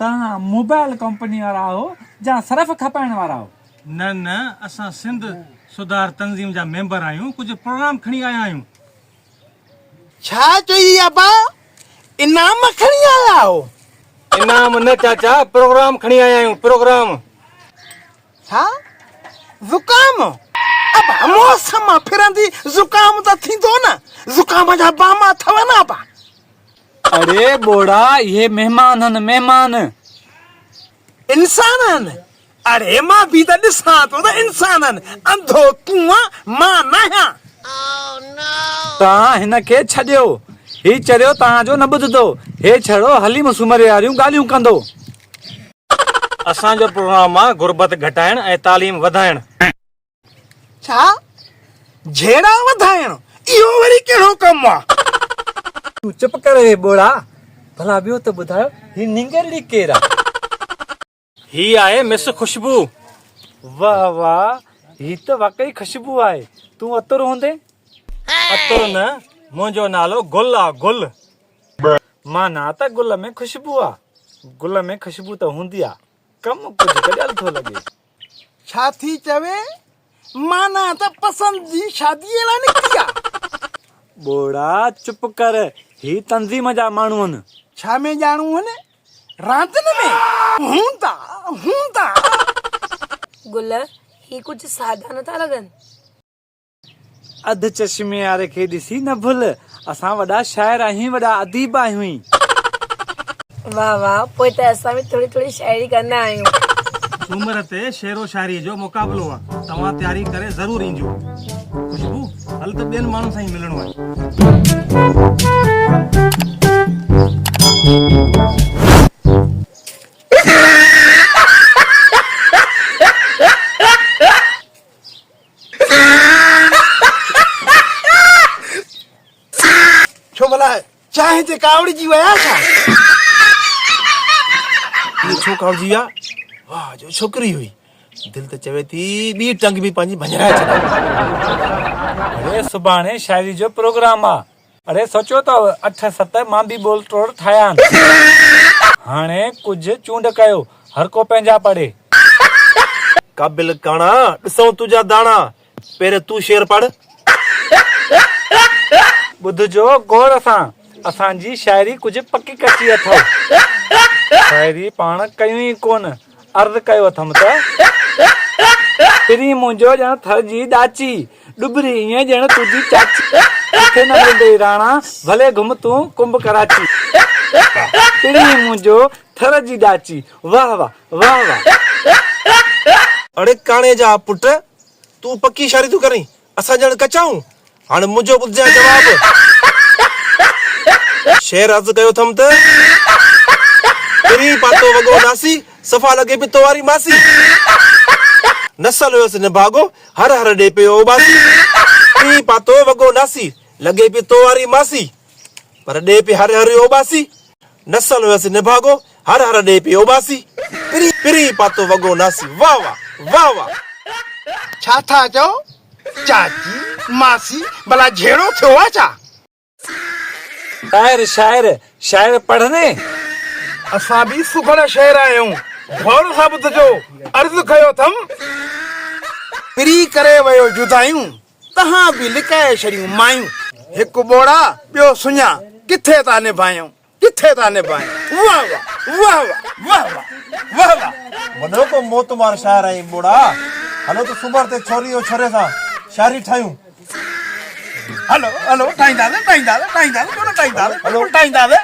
توهان mobile company وارا آهو جا صرف کپائڻ وارا آهو؟ نه نه اسان سنڌ سڌار تنظيم جا ميمبر آهيون ڪجهه پروگرام کڻي آيا آهيون. ڇا چئي ابا انعام کڻي آيا آهو؟ انعام نه چاچا پروگرام کڻي آيا آهيون پروگرام. ڇا زڪام؟ ابا موسم ڦرندي زڪام ته ٿيندو نه زڪام جا باما اٿو نه ابا. اڙي ٻوڙا اهي مهمان هن مهمان. انسان هن؟ اڙي مان به ته ڏسان ٿو ته انسان هن انڌو تون آن مان ناهيان. توهان هن کي ڇڏيو. هي چريو توهان جو نه ٻڌندو. هي ڇڙو حليم سومري واريون ڳالهيون ڪندو. اسان جو پروگرام آ غربت گهٽائڻ ۽ تعليم وڌائڻ. ڇا؟ جهيڙا وڌائڻ؟ اهو وري ڪهڙو ڪم آ؟ تون چپ ڪر اي ٻوڙا. ڀلا ٻيو ته ٻڌايو هي نينگرڙي ڪير آ؟ هي آهي مس خوشبو. واه واه هي ته واقعي خوشبو آهي. تون عطر هوندين؟ عطر نه منهنجو نالو گل آ گل. معنيٰ ته گل ۾ خوشبو آ. گل ۾ خوشبو ته هوندي آ. ڪم ڪجهه گڏيل ٿو لڳي. ڇا ٿي چوي؟ معنيٰ ته پسند جي شاديء لاء نڪتي آ. ٻوڙا چپ ڪر، هي تنظيم جا ماڻهو هن. ڇا ۾ ڄاڻو هن؟ راندين ۾؟ هوندا، هوندا. گل، هي ڪجهه سادا نٿا لڳن. اڌ چشمي واري کي ڏسي نه ڀل، اسان وڏا شاعر آهيون وڏا اديب آهيون. واه واه پوء ته اسان به ٿوري ٿوري شاعري ڪندا آهيون. سومر تي شعر و شاعري جو مقابلو آ توهان تياري ڪري ضرور اينجو. خوشبو هل ته ٻين ماڻهن سان ئي ملڻو آهي. ڇو ڀلا چانهه تي ڪاوڙجي ويا ڇا؟ هي ڇو ڪاوڙجي ويا؟ واهه جو ڇوڪري هئي. دل ته چوي ٿي ٻي ٽنگ به پنهنجي ڀڃرائي ڇڏيان. اڙي سڀاڻي شاعري جو پروگرام آ. اڙي سوچيو ته اٺ ست مان به ٻول ٽوڙ ٺاهيا آهن. هاڻي ڪجهه چونڊ ڪيو، هر ڪو پنهنجا پڙهي. قابل ڪاڻا، ڏسون تنهنجا داڻا، پهرين تون شعر پڙهه. ٻڌجو غور سان، اسان جي شاعري ڪجهه پڪي ڪچي اٿئو. شاعري پاڻ ڪيون ئي ڪونه، عرض ڪيو اٿم ته. پرين منهنجو ڄڻ ٿر جي ڏاچي، ڏٻري ائين ڄڻ تنهنجي چاچي. ڪٿي نه ملندئي راڻا، ڀلي گهم تون ڪنب ڪراچي. پرين منهنجو ٿر جي ڏاچي، واه واه واه واه. اڙي ڪاڻي جا پٽ، تون پڪي شاعري ٿو ڪرين، اسان ڄڻ ڪچا آهيون. هاڻي منهنجو ٻڌجانء جواب. شعر عرض ڪيو اٿم ته. پرين پاتو وڳو ناسي، صفا لڳي پئي تو واري ماسي. نسل هيس نڀاڳو، هر هر ڏي پيو اوٻاسي. پرين پاتو وڳو ناسي، لڳي پئي تو واري ماسي. پر ڏي پئي هر هر اوٻاسي. نسل هيس نڀاڳو، هر هر ڏي پئي اوٻاسي. پرين پرين پاتو وڳو ناسي، واه واه واه واه. ڇا ٿا چئو چاچي ماسي ڀلا جهيڙو ٿيو آ ڇا؟ شاعر شاعر شاعر پڙهندي. اسان به سگهڙ شاعر آهيون غور سان ٻڌجو عرض ڪيو اٿم. پرين ڪري ويو جدايون تهان به لڪائي ڇڏيون مايون. هڪ ٻوڙا ٻيو سڃا ڪٿي ٿا نڀايون ڪٿي ٿا نڀايون واه واه واه واه واه واه واه واه. وڏو ڪو موتمار شاعر آهين ٻوڙا. هلو ته سومر تي ڇوري او ڇوري سان شاعري ٺاهيون. هلو هلو ٺاهينداسين ٺاهينداسين ٺاهينداسين ڇو نه ٺاهينداسين بلڪل ٺاهينداسين.